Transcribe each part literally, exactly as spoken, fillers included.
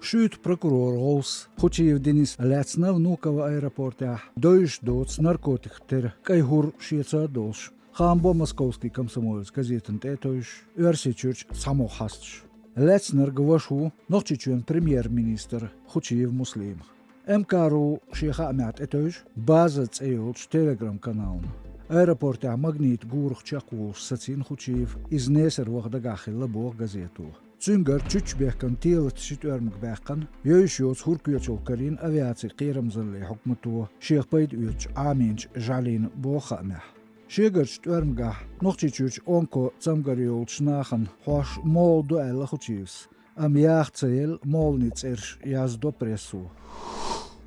Шуьйту прокуроран гӀовс Хучиев Денис лаьцна Внуково аэропортехь, довзуш доцу наркотикийн тера кӀайн хӀур шеца а долуш, хаам бо «Московский комсомолец» газетана тӀе а тевжаш, Оьрсийчуьрчу цхьамогӀа хьасташ. Лаьцнарг ваша ву Нохчийчоьнан премьер-министр Хучиев Муслима. М К Р У шен хаамехь тӀетевжа, «База» цӀе йолчу Telegram-канална. Аэропортехь «Магнит» гурах чекхволуш сацийна Хучиев, иза Несар ваха дагахь хилла, боху газето. Цуьнгара чуччабехкан телата ши тӀоьрмаг баьккхина, йовзуш йоцу хӀур коьчалгӀа карийна авиацин кхерамзаллин хьукмато, шех пайда оьцучу Ӏамийначу жӀаьлина, боху хаамехь. Шегарчу тӀоьрмагахь Нохчийчуьрчу онко цамгар йолчу нахана хьош молла ду аьлла Хучиевс, амма яха ца елла, молланийн цӀераш яздо прессо.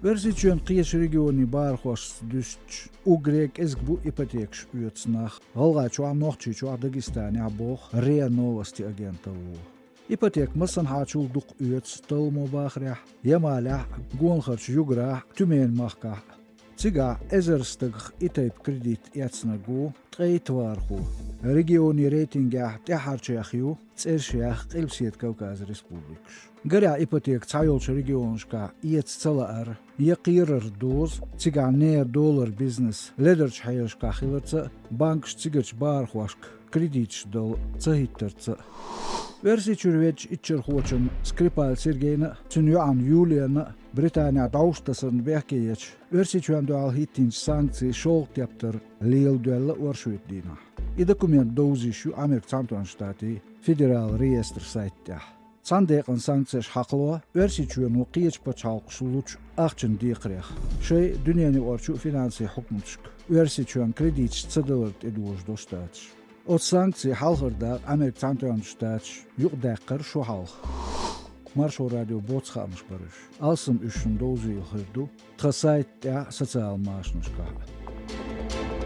Оьрсийчоьнан кхечу регионийн бахархошца дуьстича, уггаре кӀезиг бу ипотекаш оьцу нах ГӀалгӀайчохь, Нохчийчохь, Дагестанехь, боху РИА Новости агенталло. Ипотека массанхьачул дукха оьцу талламо бахарехь, Ямалехь, гонахарчу Юграхь, Тюмень-махкахь. Цигахь эзар стагах и тайпа кредит эцнарг ву ткъе итт вахархо, регионийн рейтингехь тӀаьххьарчех ю, цӀераш яьхна Къилбаседа Кавказан республикаш. Гарехь, ипотека цхьайолчу регионашкахь эца ца лаар, я кхераран доза, цигахь нехан долларан бизнес ледарчу хьелашкахь хиларца а, банкаш цигарчу бахархошка кредиташ дала ца хӀиттарца а. Оьрсийчуьра веддачу иччархочун Скрипаль Сергейна а, цуьнан йоӀан Юлиянна а Британехь дӀовш тасарна бехке ечу, Оьрсийчоьнна дуьхьал хӀиттийначу санкцийн шолгӀа тептар леладоьлла оршотан дийнахь. И документ довзуш ю Америкин Цхьаьнатоьхначу Штатийн федералан реестран сайта тӀехь. Цхьана декъана санкцеш хьакхало Оьрсийчоьно кхечу пачхьалкхаша лучу ахчанан декхарех, шайн, дуьненаюкъарчу финансийн хьукматашка Оьрсийчоьнна кредиташ ца далар тӀедожадо Штаташ. Оцу санкцийн хьалхара дакъа Америкин Цхьаьнатоьхначу Штаташа юкъадаьккхира шо хьалха. Маршо радион боцу хаамаш бара уьш. Алсам уьш шуна довзийла хир ду тхан сайта тӀехь а, социалан машанашкахь а.